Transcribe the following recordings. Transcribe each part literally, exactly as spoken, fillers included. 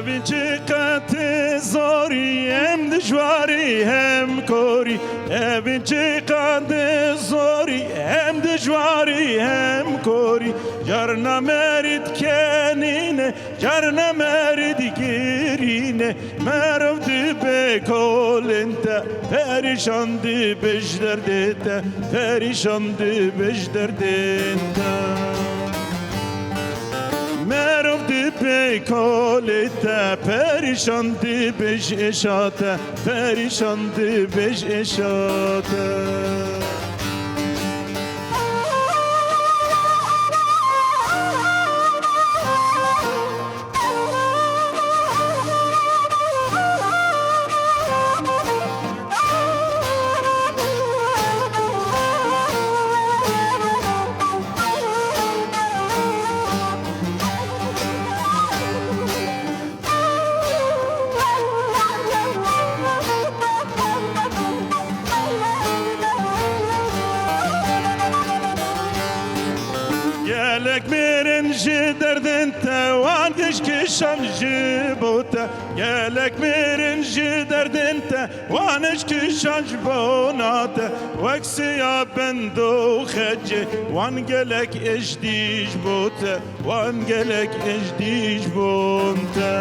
Evîn çiqet zorî hem dijwarî hem korî. Evîn çiqet zorî hem dijwarî hem korî. Carna merî dikenîne, carna merî digirîne. Merov dibe kolên te, perîşan dibe ji derdê te, perîşan dibe ji derdên te. Merov dibe kolê te, perîşan dibe ji êşa te, perîşan dibe ji êşa te. Gelek mêrin ji derdên te, wan giş kişan ji bo te. Gelek mêrin ji derdên te, wan giş kişan ji bona te. Wek siya bendo xecê, wan gelek êş dî ji bo te. Wan gelek êş dî ji bo te.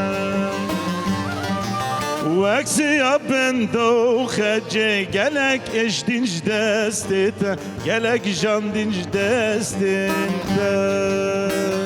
Wek siya bendo xecê, gelek êş dîn ji destê te, gelek jan dîn ji destên te.